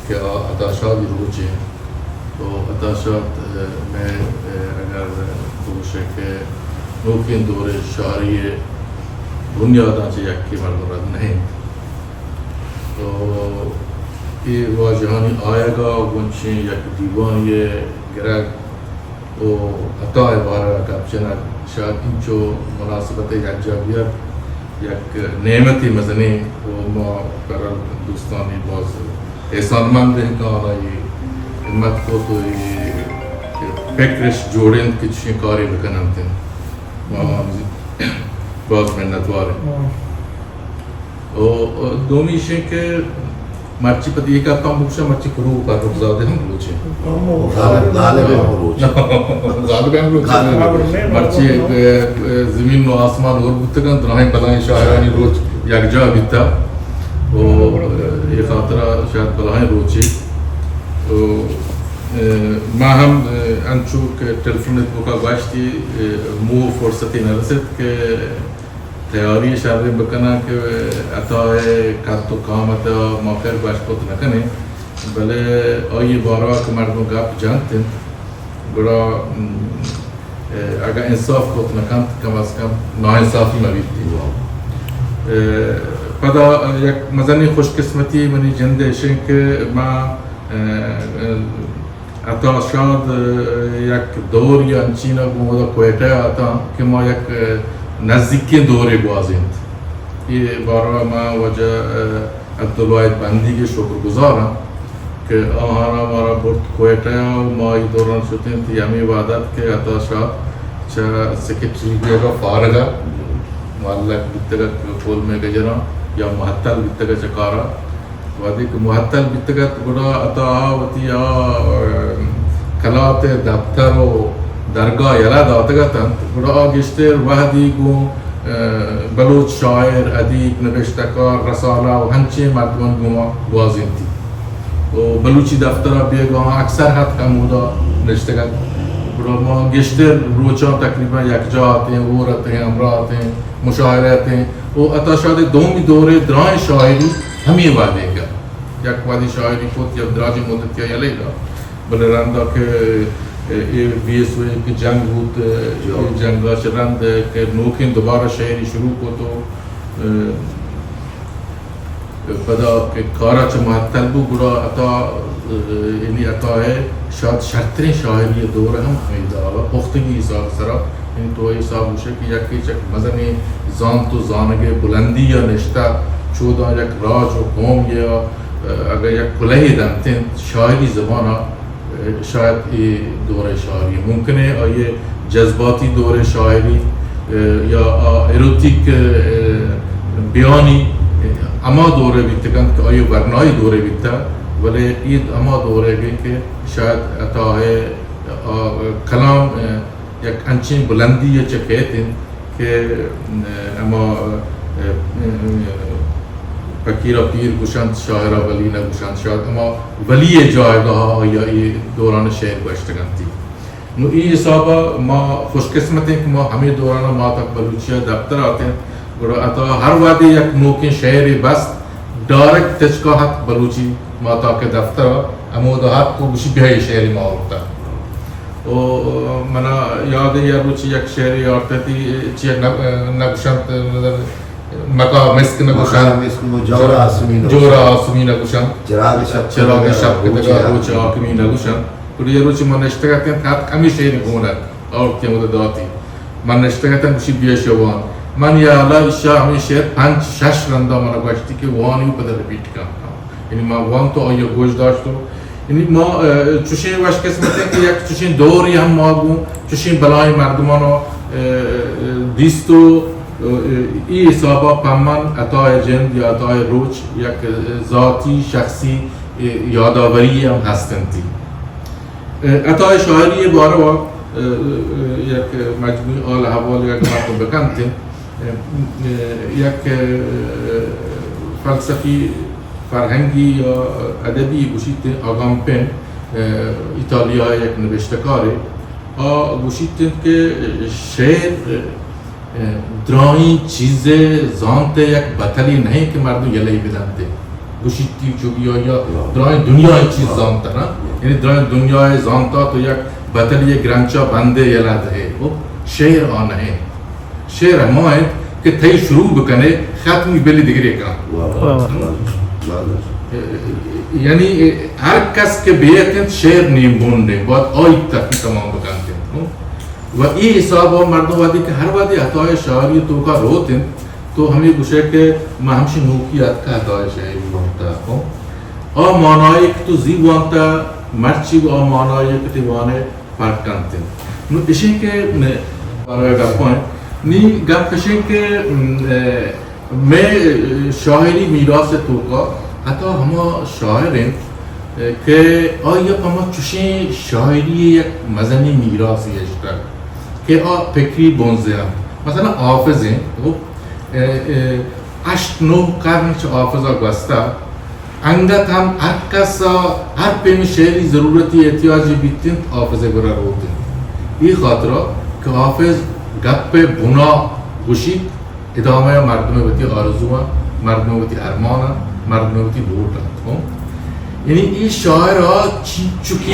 کہ آ عطا شاد ءِ روچ اِنت۔ تو عطا شاد، اہ، مئے، اہ، اگر بگوشے کہ نوکیں دور ءِ شاعری ءِ بنیاداں چہ یکے مردم رد نہ اِنت۔ تو اے واجہانی آیگ ءَ گوں چین یک دیوانے ءِ گرگ ءُ عطا ءِ بارہ ءَ گپ جنگ شاید انچو مناسبت ءَ یکجاہ بیت، یک نعمتے مزنیں ءُ ما کرل دوستانی باز احسان مند ایں کہ آناں اے ہمت کت ءُ اے فکر اِش جوڑ اِنت کہ چشیں کارے بکن اَنت۔ ما آناں باز منتوار ایں۔ ءُ، ءُ دومی ایش اِنت کہ مرچی پہ اے گپاں بگوشاں، مرچی فروغ فرخ زادہ ہم بلوچ اِنت۔ غالب، غالب ہم بلوچ اِنت۔ غالب ہم بلوچ اِنت۔ غالب۔ مرچی، اے، اے، زمین ءُ آسمان ہور بوتگ اَنت، دراہیں بلاہیں شاعرانی روچ یکجاہ بیتگ۔ ءُ اے خاطر ءَ شاید بلاہیں روچے۔ ءُ، اے، ما ہم، اے، انچو کہ ٹیلیفون ءِ توکا گوشتی، اے، موہ فرصتے نہ رست کہ تیاری شریں بکناں کہ عطا ءِ قد ءُ قامت ءَ ما پھر گوش کت نہ کنیں، بلے آئی ءِ باروا کہ مردم گپ جنت اَنت، گڑا، م، اگاں انصاف کت نہ کنت، کم از کم ناانصافی مہ بیت۔ اے، پدا یک مزنیں خوش قسمتی منی جند ءِ ایش اِنت کہ ما، اے، اے، عطا شاد، اے، یک دورے انچین ءَ گوں اودا کوئٹہ ءَ اتاں کہ ما یک، اے، نزیکیں دورے گوازینت۔ اے باروا ما واجہ، اے، عبدالواحد بندیگ ءِ شکر گزار آں کہ آہاں مارا برت کوئٹہ ءَ ءُ ما اے دوران شت ایں، تئی ہمے وہد اَت کہ عطا شاد چہ سیکرٹری بیگ ءَ فارغ اَت، معلق بیتگ اَت، کول مئے گجراں یا معطل بیتگ اَت چہ کار ءَ۔ وہدے کہ معطل بیتگ اَت، گڑا عطا ءَ وتی آ، اے، کلات ءِ دپتر ءُ درگاہ یلہ داتگ اَت اَنت، گڑا آ گیشتر وہدی گوں، اے، بلوچ شاعر، ادیب، نبشتہ کار، رسالہ ءُ ہنچیں مردماں گوں گوازینتی۔ ءُ بلوچی دفتر ءَ بیگ ءَ اکثر اتک ہمودا نشتگ اَت۔ گڑا ما گیشتر روچاں تقریباً یکجاہ اتیں، ہور اتیں، ہمراہ اتیں، مشاعرہ اتیں۔ ءُ عطا شاد ءِ دومی دور ءِ دراہیں شاعری ہمے وہدیگ اَت۔ یک وہدے شاعری کت، یک دراجیں مدتے ءَ یلہ دات، بلے رندا کہ اے بی ایس او ءِ کہ جنگ بوت، اے جنگ ءَ چہ رند کہ نوکیں دوبارہ شاعری شروع کت ءُ، اے، پدا کہ کار ءَ چہ معطل بوت، گڑا عطا، اے، یعنی عطا ءِ شاید شرتریں شاعری ءِ دور ہم ہمے داب ءَ پختگی حساب ءِ سرا، یعنی تو اے حساب گوشے کہ یکے چہ مزنیں زانت ءُ زانگ ءِ بلندی ءَ نشتہ، چو داں یک راج ءُ قوم ءَ، اے، اگاں یک کلہے دنت اَنت شاعری زبان ءَ، اے، شاید اے دور ءِ شاعری ممکن اِنت آئی ءِ جذباتی دور ءِ شاعری، اے، یا آ ایروتک، اے، بیانی، اے، ہما دور ءِ بیتگ اَنت کہ آئی ءِ ورنائی دور ءِ بیتگ، بلے اے ہما دور ءِ کہ شاید عطا ءِ، آ، کلام، اے، یک انچیں بلندی ءَ چہ کیت اَنت کہ، اے، ہما، اے، اے، پکیر ءَ پیر گوشنت، شاعر ءَ ولی نہ گوشنت، شاید ہما ولی ءِ جاگہ ءَ آئی ءَ اے دوران ءَ شعر گوشتگ اَنت۔ نوں اے حساب ءَ ما خوش قسمت ایں کہ ما ہمے دوران ءَ ماہتاک بلوچی ءِ دپتر ءَ اتیں، گڑا عطا ہر وہدے یک نوکیں شعرے بست، ڈائریکٹ تچک ءَ اتک بلوچی ماہتاک ءِ دفتر ءَ، ہمودا اتک ءُ گوشی بیا اے شعرے ما آورتگ۔ ءُ منا یاد اِنت یک روچے یک شعرے آورتگ اَتی، چیا نہ، نہ گوشنت، مطلب، مکا مسک نہ گوشنت۔ مکا مسک نہ، جور ءَ آسمی نہ جور ءَ گوشنت۔ آسمی نہ گوشنت۔ چراگ شپ چراگ کتگ ءَ شپ کتگ ءَ روچ ءَ روچ حاکمی نہ گوشنت۔ گڑا یک روچے من نشتگ اتیں، اتک ہمے شعر گون اَت، آورت کہ ہمودا داتی۔ من نشتگ اتیں، گوشی بیا شوان۔ من یا اللہ ایشاں ہمے شعر پنچ شش رندا منا گوشتی کہ وانی پدا ریپیٹ کن۔ یعنی ما وانت ءُ آئی ءَ گوش داشت ءُ یعنی ما، اے، چشیں وش قسمت ایں کہ یک چشیں دورے ہم ما گوں چشیں بلاہیں مردماں، اے، اے، دیست ءُ، اے، اے حساب ءَ پہ من عطا ءِ جند یا عطا ءِ روچ یک، اے، ذاتی، شخصی، اے، یادآوری ہم ہست اَنت۔ اے، عطا ءِ شاعری ءِ باروا، اے، اے، یک مجموعی حال احوالے اگر مردم بکنت، اے، اے، یک، اے، فلسفی فرہنگی یا ادبی گوشیت، آگامپن، اے، ایتالیا ءِ یک نبشتہ کارے۔ آ گوشیت کہ شعر، اے، دراہیں چیزے، زانت ءِ یک بتلے نہ اِنت کہ مردم یلہ بدنت۔ گوشیتی چوبی آیا درائیں دنیا چیز زانتا نا، یعنی درائیں دنیا زانتا تو یک بتلی گرنچا بندے یلا دے، او شعر آ نہیں۔ شعر ہما انت کہ تئی شروع بکنے، ختمی بلی دگرے کن۔ واہ، واہ، واہ۔ یعنی ہر کس کہ بیت انت، شعر نیم بون نے، باید آئی تک تمام بکنت انت۔ و ای حساب و مردم وادی کہ ہر وادی عطای شاعری توکا روت انت، تو ہمیں گوشے کہ ما ہمشی نوکی اتکا عطای شاعری وانتا۔ آ مانائی کہ تو زی وانتا، مرچی آ مانائی کہ تی وانے پرک کنت انت۔ نو اشیں کہ بارہ گپ انت۔ نی گپ اشیں کہ، م، اے، مئے شاعری میراث توکا عطا ہما شاعر انت کہ آئی پہ ما چشیں شاعری یک مزنی میراثی اشتگ کہ آ فکری بنزے انت۔ مثلاً حافظ انت، او، اے، اے، ہشت نو قرن چہ حافظ گوستہ، انگت ہم ہر کس ء ہر پیم شعری ضرورتی احتیاجی بیت انت، حافظ ء گورا روت انت۔ اے خاطرا کہ حافظ گپ ء بنا گوشیت، ادامہ ء مردم ء وتی آرزو انت، مردم ء وتی ارمان انت، مردم ء وتی لوٹ انت۔ ہو؟ یعنی اے شاعر ء چی-، چکی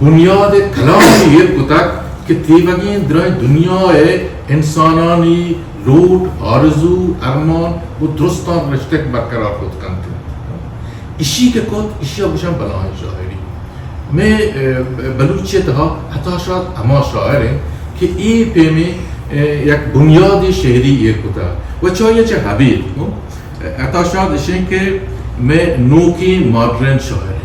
بنیاد ء کلام ایر کتگ کہ تیوگیں درائیں دنیا ء انسانانی لوٹ، آرزو، ارمان و درستاں رشتگ برقرار کت کنت انت۔ اشی کہ کت، اشی ء گوشن بلاہیں شاعری۔ مئے، اه، بلوچی ء تہا عطا شاد ہما شاعر انت کہ اے پیمیں، اه، یک بنیادی شعری ایر کتا و چاہیے چہ حبیب، عطا شاد اشیں کہ مئے نوکیں ماڈرن شاعر انت۔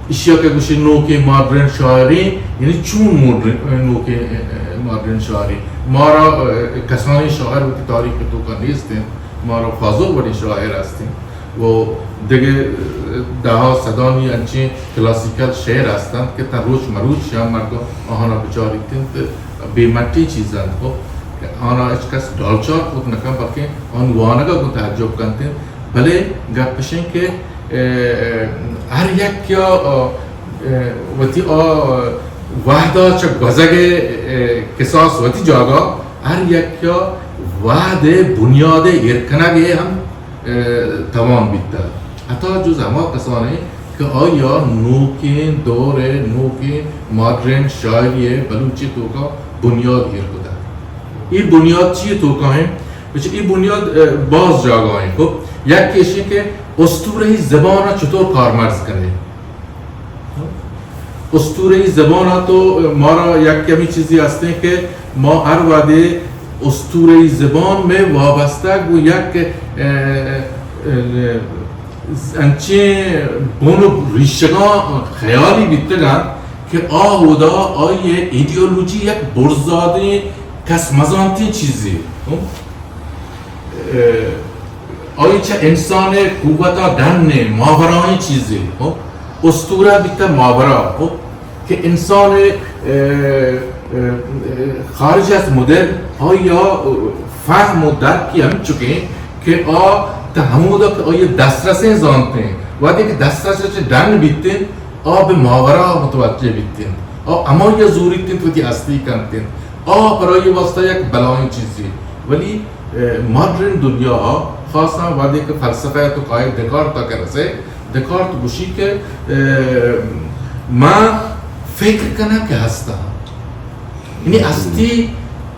ایشی ء کہ گوشی نوکیں ماڈرن شاعریں، یعنی چون ماڈرن، نوکیں، اه، اه، ماڈرن شاعریں؟ مارا، اه، کسانیں شاعر وتی تاریخ ء توکا نیست انت، مارا فاضل وڑیں شاعر است انت و دگہ، اه، دہا صدانی انچیں کلاسیکل شعر است انت کہ تا روچ مروچ ہم مردم آہانا بچاریت انت، بے مٹیں چیز انت، خب، کہ آنا ہچ کس ڈالچار کت نہ کن، بلکیں آن وانگا گوں تعجب کنت انت۔ بلے گپ اشیں کہ، اه، اه، ہر یک یا، اه، اه، وتی آ وہدا چہ گوزگ ء، اه، کساس وتی جاگہ، ہر یک یا وہد ء بنیاد ء ایر کنگ ء ہم، اه، توان بیتگ۔ عطا جز ہما کسان انت کہ آیا نوکیں دور ء نوکیں ماڈرن شاعری ء بلوچی توکا بنیاد ایر کتگ۔ اے بنیاد چی توکا انت؟ بچہ اے بنیاد، اه، باز جاگہ ہیں۔ خب، یک ایشی کہ اسطورہی زبان ء چطور کارمرز کنے۔ اسطورہی زبان ء تو مارا یک کمی چیزی ہستیں کہ ما ہر وہدے اسطورہی زبان میں وابستہ گو یک، اه، اه، انچیں بن و ریشگاں خیالی بیتگاں کہ آ اودا آئی ایڈیالوجی یک برزادیں کس مزانتیں چیزے۔ اه، آئی چہ انسان ء قوت ء ڈن ء ماورائیں چیزے، ہو؟ اسطورہ بیتہ ماورا، ہو؟ کہ انسان ء، اه، اه، خارج از مدر آئی ء فہم و درکی ہمچکیں کہ آ تہ ہمودا کہ آئی دسترسیں زانتیں، وہدے کہ دسترس چہ ڈن بیتیں، آ بہ ماورا متوجہ بیت انت، آ ہمائی ء زوریت انت وتی ہستی کنت انت، آ پرائی واسطہ یک بلاہیں چیزے۔ ولی، اه، ماڈرن دنیا ء خاصاں وہدے کہ فلسفہ ء تو کائے دکارت ء کہ رسے، دکارت گوشی کہ، اه، من فکر کناں کہ ہستاں۔ یعنی ہستی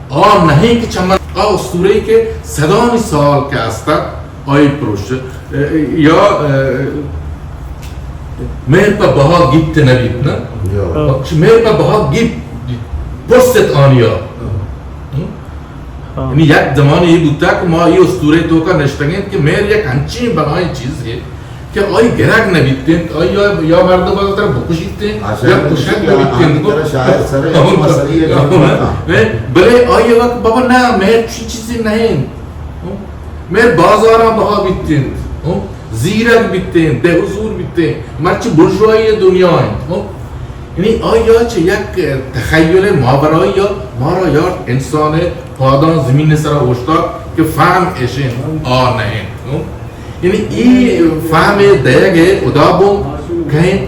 آ نہیں کہ چمن آ اسطورے کہ صدانی سال کہ ہستہ آئی پروش، اه، یا، اه، مہر پہ بہا گیپت نہ بیت نا؟ یا۔ ہاں۔ مہر پہ بہا گیپت، پرست آنیا۔ ہاں۔ یعنی یک زمانے یہ بوتا کہ ما یہ اسطورے توکا نشتگیں کہ مہر یک ہنچیں بلاہیں چیز ہے کہ آئی گرگ نہ بیت انت، آئی یا، یا مردم باز تر بکشیت انت، یا کشگ نہ بیت انت۔ بلے آئی وقت بابا نہ، مہر چی چیزی نہیں انت۔ مہر بازاراں بہا بیت انت، ہو؟ زیرگ بیت انت، دہ و زور بیت انت، مرچی برژوائی دنیا انت، ہو؟ یعنی آیا چہ یک تخیل ماورایی مارا یارت انسان پاداں زمین سرا اوشتات کہ فہم ایش انت، آ نہ انت، ہو؟ یعنی ای فہم دئیگ ہدا بو کہیں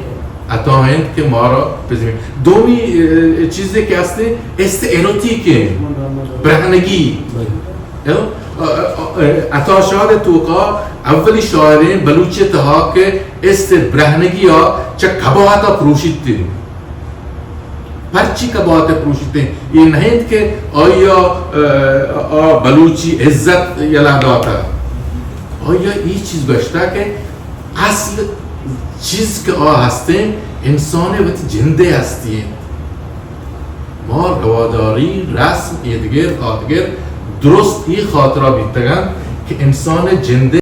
عطا انت کہ مارا پہ زمین۔ دومی، اه، چیزے کہ ہستے، است ایروتیک انت، برہنگی۔ ہو؟ عطا شاد توکا اولی شاعریں بلوچی تہا کہ است برہنگی آ چہ قباہت ءَ پروشیت۔ پرچی قباہت ءَ پروشیت؟ یہ نہ انت کہ آئی ءَ، آ، آ بلوچی عزت یلہ داتا۔ آئی ءَ یہ چیز گوشتا کہ اصل چیز کہ آ ہستیں، انسان وتی جندے ہستی انت۔ ما رواداری، رسم، ایدگر، آدگر درست ای خاطرہ بیتگن کہ انسان جندے